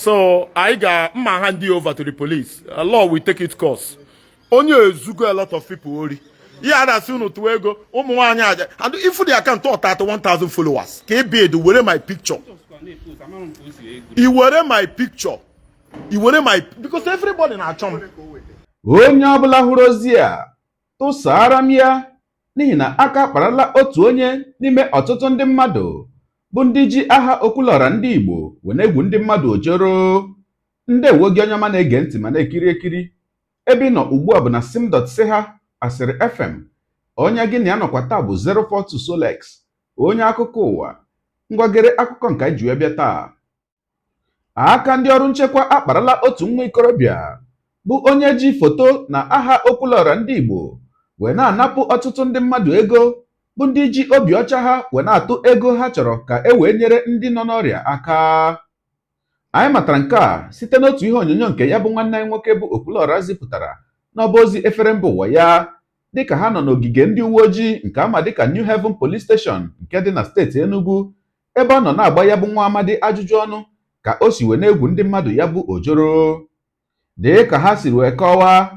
So anyị ga mma hand you over to the police. Law will take its course. Onye ezugo a lot of people ori. Ihe a na-asị unu tụọ ego ụmụ nwaanyị aja and if the account 31,000 followers ka ị bid were my picture. I were my picture. I were my because everybody na-achọ m. Onye ọbụla hụrụ ozi a tụsara m ya n'ihi na aka akparala otu onye n'ime ọtụtụ ndị mmadụ bụ ndị ji aha Okwuluọra ndị Igbo wee na-egwu ndị mmadụ ojoro. Ndewo gị onye ọma na-ege ntị ma na-ekiri ekiri. Ebe ị nọ ugbu a bụ na sim.si ha Asịrị FM. Onye gị na ya nọkwa taa bụ 042 Solex, onye akụkọ ụwa. Ngwa gere akụkọ nke anyị ji wee bịa taa. Aka ndị ọrụ nchekwa akparala otu nwa ikorobịa bụ onye ji foto na aha Okwuluọra ndị Igbo wee na-anapụ ọtụtụ ndị mmadụ ego bụ ndị ji obi ọcha ha wee na-atụ ego ha chọrọ ka e wee nyere ndị nọ n'ọrịa aka. Anyị matara nke a site n'otu ihe onyonyo nke ya bụ nwanne anyị nwoke bụ Okwuluọra zipụtara n'ọba ozi efere mba ụwa ya dịka ha nọ n'ogige ndị uwe ojii nke ama dịka New Haven Police Station nke dị na steeti Enugu ebe ọ nọ na-agba ya bụ nwa amadi ajụjụ ọnụ ka o si wee na-egwu ndị mmadụ ya bụ ojoro. Dị ka ha siri wee kọwaa,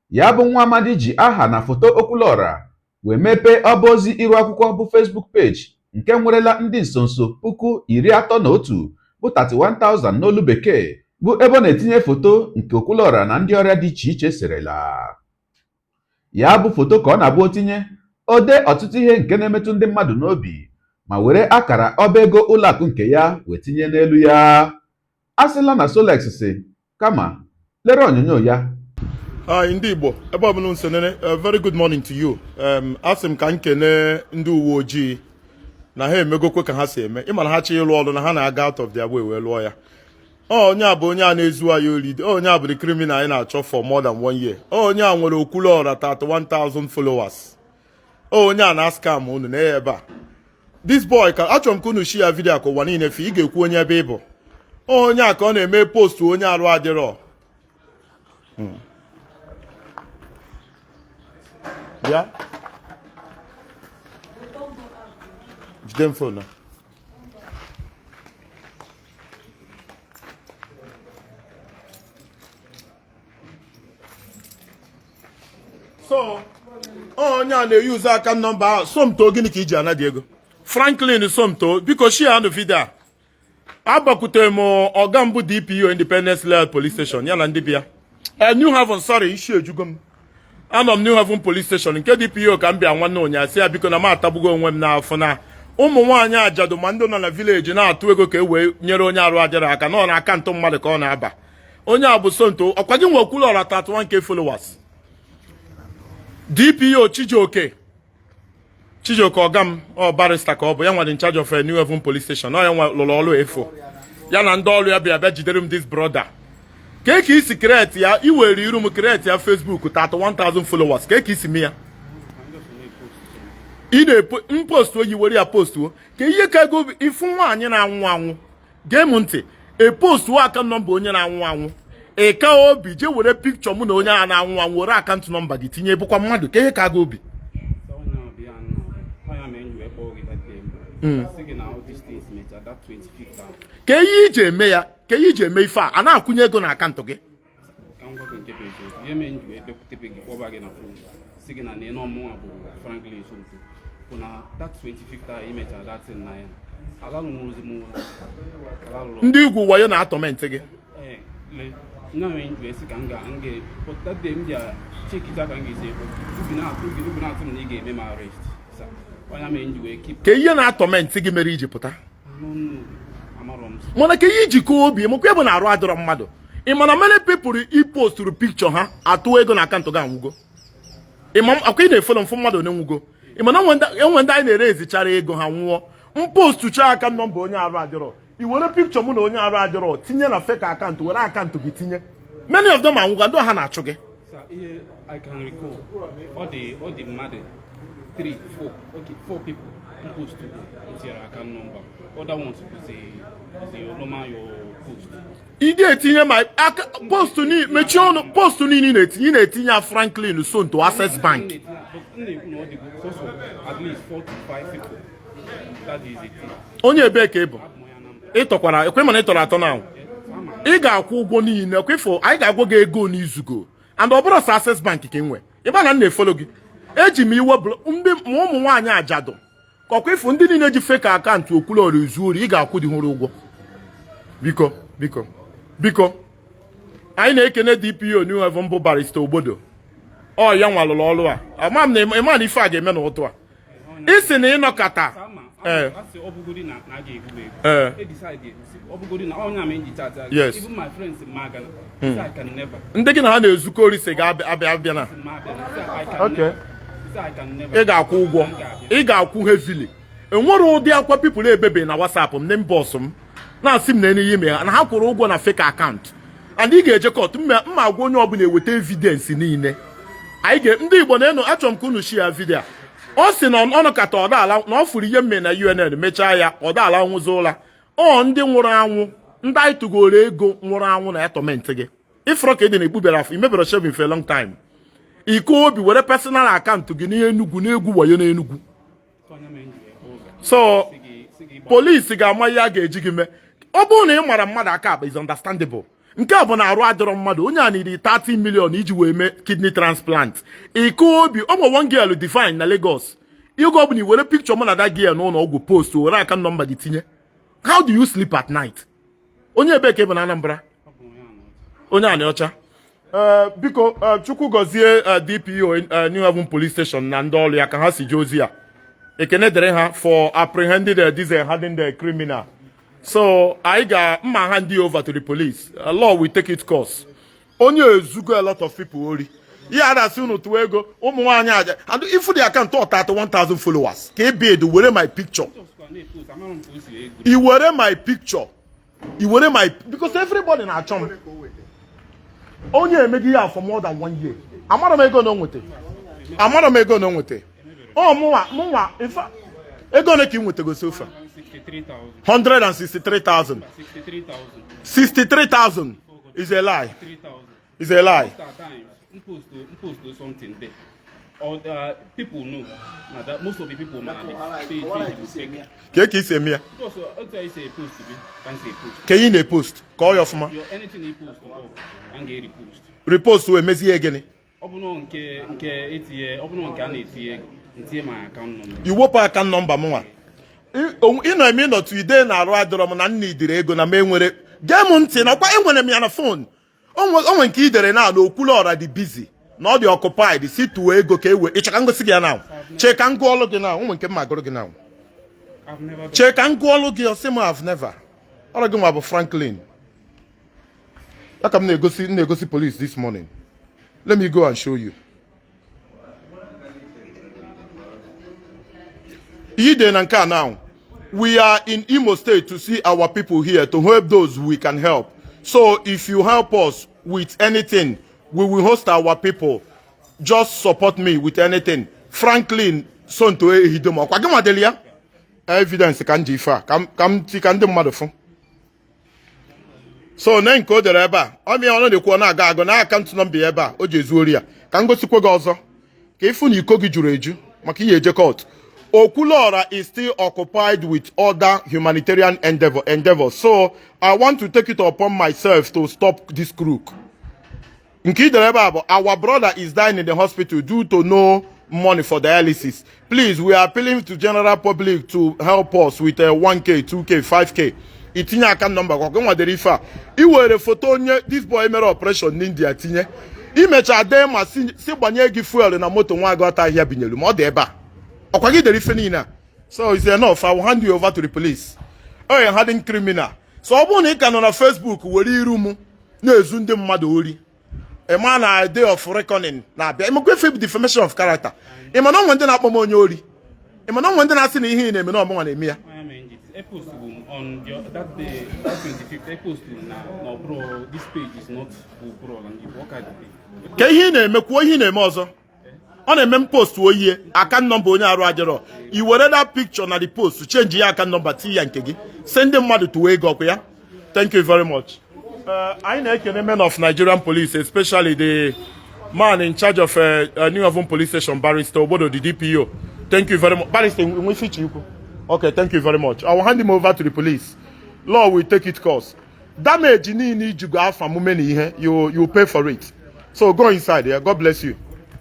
ya bụ nwa amadi ji aha na foto Okwuluọra wee mepee ọba ozi iru akwụkwọ bụ Facebook page nke nwerela ndị nsonso 31,000 bụ 31,000 n'olu bekee bụ ebe ọ na-etinye foto nke Okwuluọra na ndị ọrịa dị iche iche serela. Ya bụ foto ka ọ na-abụ o tinye, o dee ọtụtụ ihe nke na-emetụ ndị mmadụ n'obi ma were akara ọba ego ụlọakụ nke ya wee tinye n'elu ya. A sịla na Solex sị kama lere onyonyo ya. Hi ndị Igbo ebe ọbụla unu si nene, a very good morning to you. Asị m ka m kene ndị uwe ojii na ha emegokwe ka ha si eme. Ị ma na ha chọ ịlụ ọrụ na ha na-aga out of their way wee lụọ ya. Onye a bụ onye a na-ezu anyị ori. Onye a bụ the criminal anyị na-achọ for more than one year. Onye a nwere Okwuluọra 31,000 followers. Onye a na-scam unu na ebe a. This boy ka achọrọ m ka unu share video ka ụwa niile fụ. Ị ga-ekwu onye ebe ị bụ. Onye a ka ọ na-eme post onye arụ adịrọ. Bịa jide m phone. So onye a na-eyuzu account number ahụ. Somto, gịnị ka iji ana dị ego? Franklin Somto, biko share anụ video a. Agbakwutere m ọga m bụ DPO Independence Layout Police Station ya na ndị bịa New Haven, sorry, isi ejugo m. Anọ m New Haven Police Station nke DPO ka m bịa nwanne ụnyaahụ sị ya biko na m atagbugo onwe m n'afọ na ụmụ nwaanyị ajadu ma ndị nọ na village na-atụ ego ka e wee nyere onye arụ adịrọ aka nọ na account mmadụ ka ọ na-aba. Onye a bụ Somto, ọkwa gị nwe Okwuluọra 31K followers. DPO Chijioke, Chijioke ọga m, ọ barrister ka ọ bụ ya nwa dị in charge of New Haven Police Station. Ọ ya nwa lụrụ ọrụ efo ya na ndị ọrụ ya bịa bịa jidere m this brother. Ka ka isi create ya, i were iru m create ya Facebook 31,000 followers, ka ka isi mee ya? Ị na-post oyi were ya postuo ka ihe ka ego ifu nwaanyị na-anwụ anwụ. Gee m ntị, epostuo account number onye na-anwụ anwụ, ị ka obi jee were picture mụ na onye a na-anwụ anwụ were account number gị tinye, bụkwa mmadụ ka ihe ka aga obi. Ka ihe iji eme ya, ka ihe iji eme ife a, a na-akwụnye ego na account gị. Ka m gwa gị nke bụ eziokwu, ihe mere m ji wee bịakwutebe gị kpọba gị na phone sị gị na na ịnọ mụnwa bụ Franklin Somto bụ na that 25th ahụ imechara that thing na ya alalụrụzi m ụra alalụrụ. Ndị igwu wayo na-atorment gị. Ee, lee nna m ji wee sị ka m ga m ga but that day m ji chekicha ka m ga-esi ekwu obi na-atụ m na ị ga-eme m arrest sa onye mere m ji wee keep. Ka ihe na-atorment gị mere iji pụta mana ka ihe ijikọ obi mụkwa ebe na arụ adịrọ mmadụ. Ị ma na many people i posturu picture ha atụ ego na account gị anwụgo. Akwa ị na-efollow mfụ mmadụ onye nwugo. Ị ma na enwe ndị anyị na-ere ezichara ego ha nwụọ. M postucha account number onye arụ adịrọ, i were picture mụ na onye arụ adịrọ tinye na fake account, were account gị tinye. Many of them anwụgo, ndị ha na-achụ gị. Ihe I can recall, ọ dị mmadụ 3 4, okay, 4 people m post tinyere account number, other ones bụzi normal your post. Ị ga-etinye ma aka post mechie ọnụ. Post niile ị na-etinye, ị na-etinye ya Franklin Somto Access Bank. M na-ekwu na ọ dịgo sọsọ at least 4 to 5 people. That is it. Onye ebee ka ị bụ? Abụ m onye Anambra. Ị tọkwara ekwe mana ị tọrọ atọ na Ama. Ị ga-akwụ ụgwọ niile kwa ifo. Anyị ga-agwa gị ego n'izugo, and ọ bụrụ sọ Access Bank ka ị nwe ịba na m na-efollow gị. Eji m iwe ndị ma ụmụ nwaanyị ajadụ ka ọkwa ifo, ndị niile ji fake account Okwuluọra ezu ori. Ị ga-akwụ dị hụrụ ụgwọ. Biko, biko, biko, anyị na-ekene DPO New Haven bụ Barrister Ogbodo. Ọ ya nwalụrụ ọrụ a. Ama m na ịma na ife a ga-eme n'ụtụ a isi na ịnọkọta. Ama asị ọ bụgodi na a ga-egbu m egbu. E decide ọ bụgodi na onye ama nji chat. Even my friends ma agana say I can never. Ndị gị na ha na-ezukọ ori si ga-abịa abịa abịa na Ma abịa say I can never. Say I can never. Ị ga-akwụ ụgwọ. M ga-abịa. Ị ga-akwụ heavily. Enwere ụdị akwa people ebebe na WhatsApp m, na inbox m, na-asị m na enyi ime ha na ha kwụrụ ụgwọ na fake account, and ị ga-eje court. Mma agwa onye ọbụla eweta evidence niile anyị ga. Ndị Igbo na-enu, achọrọ m ka unu share video a. Ọ sị na ọnụkata ọdala na ọ fụrụ ihe mme na UNN mechaa ya ọdala nwụzi ụla. Ọ ndị nwụrụ anwụ, ndị anyị tụgoro ego nwụrụ anwụ na ya torment gị. Ịfụrụ ka ị dị na ikpubere afọ imebere shaving for a long time, iko obi were personal account gị n'Enugwu na-egwu wayo n'Enugwu. So onye mere m ji wee kpọọ ụzọ. So Sị gị polisi ga-ama ihe a ga-eji gị mee. Ọ bụrụ na ị mara mmadụ aka akpa is understandable. Nke a bụ na arụ adịrọ mmadụ. Onye a niri 30 million iji wee mee kidney transplant. Iko obi ụmụ one girl Divine na Lagos, ịgo ọ bụla i were picture mụ na that girl n'ụlọ ọgwụ post, were aka nọmba gị tinye. How do you sleep at night? Onye ebe ka ị bụ na Anambra? Ọ bụ onye anọ. Onye anị ọcha. Ee, biko, Chukwu gọzie DPO New Haven Police Station na ndị ọrụ ya ka ha si jee ozi a. Ekene dịrị ha for apprehending the diesel handling the criminal. So anyị ga mma hand over to the police. Law will take its course. Onye ezugo a lot of people ori. Ihe a na-asị unu tụọ ego ụmụ nwaanyị aja, and ifu the account ọ 31,000 followers ka ị bid were my picture. Just kwa na-epost, amara m ka o si ego. I were my picture, i were my, because everybody na-achọ m. Onye emeghị ya for more than one year. Amara m ego na o nweta, amara m ego na o nweta. Ọ mụnwa ife ego ole ka ị nwetago so far? 63,000. 163,000. 63,000. 63,000 is a lie. 3,000. Is a lie. Most at times, m post something there. Or people know. Now that most of the people man, they page is fake. Ka isi eme ya? Just otu I say post be, can say post. Ka ị na-epost ka ọ ya ọfụma. Your anything you post, oh, and get repost. Repost wee mezie gịnị? Ọ bụ nke etinye, ọ bụ nke a na-etinye ego, ntinye my account number. Iwepụ account number m nwa. Ị nọ eme ịnọtụ ide na-arụ adịrọ m na nna idiri ego na m enwere. Gee m ntị nakwa enwere m ya na phone. Onwe nke idere na na Okwuluọra dị busy na ọ dị occupied, si tụọ ego ka e wee ịchọ ka m gosi gị ya na chee ka m gụọ ọlụ gị na onwe nke m ma gụrụ gị na I've never done. Chee ka m gụọ ọlụ gị. Ọsị m have never. Ọrụ gị nwa bụ Franklin ya ka m na-egosi police this morning. Let me go and show you. Ihe ide na nke a now: "We are in Imo State to see our people here, to help those we can help. So if you help us with anything, we will host our people. Just support me with anything. Franklin Sonto Ehidom." Ọkwa gị nwadeli ya? Evidence ka m ji ife a ka m ti ka ndị mmadụ fụ. So ne nke o dere ebe a, ọ mịa ọnụ na-ekwu, ọ na-aga agụ na account number ya ebe a o ji ezu ori ya. Ka m gosikwa gị ọzọ ka ịfụ na iko gị juru eju maka ihe eje court. Okwuluora is still occupied with other humanitarian endeavors, so I want to take it upon myself to stop this crook. Nke i dere ebe a bụ: "Our brother is dying in the hospital due to no money for dialysis. Please, we are appealing to general public to help us with 1K, 2K, 5K." Itinye account number kwa gị nwadere ife a. I were foto onye this boy mere operation n'India tinye. Imecha dee ma si gbanye gị fuel na moto nwa gị ọta ahịa binyelu ma ọ dị ebe a. Ọkwa gị dere ife niile a. So it's enough. I will hand you over to the police. Onye hardened criminal. So ọ bụrụ na ị ka nọ na Facebook were iru m na-ezu ndị mmadụ ori, ị ma na day of reckoning na-abịa. Ịmakwa ife bụ defamation of character? Ị ma na onwe ndị na-akpọ m onye ori? Ị ma na onwe ndị na-asị na ihe ị na-eme na ọmụnwa na-eme ya? Onye mere nji e post m on that day, that 25th, e post na ọ bụrụ this page is not Okwuluọra ndị Igbo, ọ ka dị. Ka ihe ị na-eme, kwuo ihe ị na-eme ọzọ. Ọ na-eme m post oyie account number onye arụ adịrọ. I were that picture na the post, change ya account number, tinye ya nke gị, sị ndị mmadụ tụwa ego. Ọkụ ya. Thank you very much. Anyị na-ekene men of Nigerian Police, especially the man in charge of New Haven Police Station, Barrister Obodo, the DPO. Thank you very much, Barrister. Nwe ife iche ikwu? Okay, thank you very much. I will hand him over to the police. Law will take its course. Damage niile ijigo afa mume na ihe, you pay for it. So go inside, yeah. God bless you.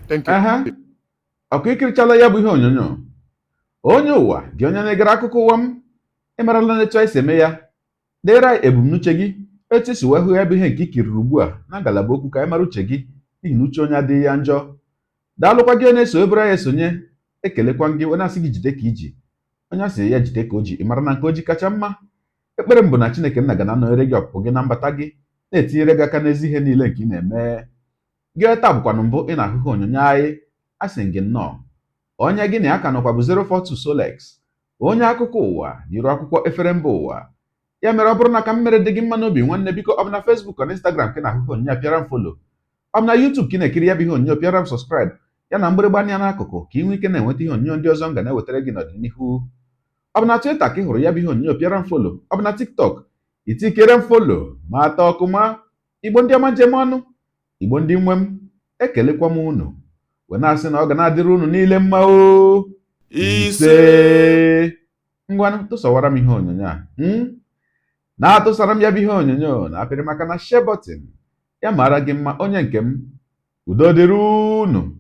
Thank you. Ehe, ọkụ ikirichala ya bụ ihe onyonyo. Onye ụwa gị, onye na-egere akụkọ ụwa m, ịmarala na etu anyị si eme ya. Deere anyị ebumnuche gị, etu isi wee hụ ya bụ ihe nke ikiriri ugbu a na ngalaba okwu, ka anyị mara uche gị, n'ihi na uche onye adịghị ya njọ. Daalụkwa gị onye na-eso ebere anyị esonye. Ekelekwa gị, onye asị gị jide ka iji, onye asị ya jide ka o ji. Ị mara na nke o ji kacha mma. Ekpere m bụ na Chineke nna ga na-anọnyere gị, ọpụpụ gị na mbata gị, na-etinyere gị aka n'ezi ihe niile nke ị na-eme. Gị taa bụkwanụ mbụ ị na-ahụ ihe onyonyo anyị, asị gị nnọọ. Onye gị na ya ka nọkwa bụ 042 Solex, onye akụkọ ụwa n'iru akwụkwọ efere mba ụwa. Ya mere, ọ bụrụ na ka m mere dị gị mma n'obi, nwanne, biko, ọ bụ na Facebook na Instagram ka ị na-ahụ ihe onyonyo a, pịara m follow. Ọ bụ na YouTube ka ị na-ekiri ya bụ ihe onyonyo, pịara m subscribe, ya na mgbịrịgba anya n'akụkụ, ka ị nwee ike na-enweta ihe onyonyo ndị ọzọ m ga na-ewetara gị n'ọdịnihu. Ọ bụ na Twitter ka ị hụrụ ya bụ ihe onyonyo, pịara m follow. Ọ bụ na TikTok, itikere m follow ma atọ ọkụ. Ma Igbo ndị ọma, njem ọnụ, Igbo ndị nwe m, ekelekwa m unu wee na-asị na ọ ga na-adịrị unu niile mma o. Ise. Ngwanụ, tụsawara m ihe onyonyo a, Na-atụsara m ya bụ ihe onyonyo na apịrị maka na share button. Ya mara gị mma, onye nke m. Udo dịrị unu.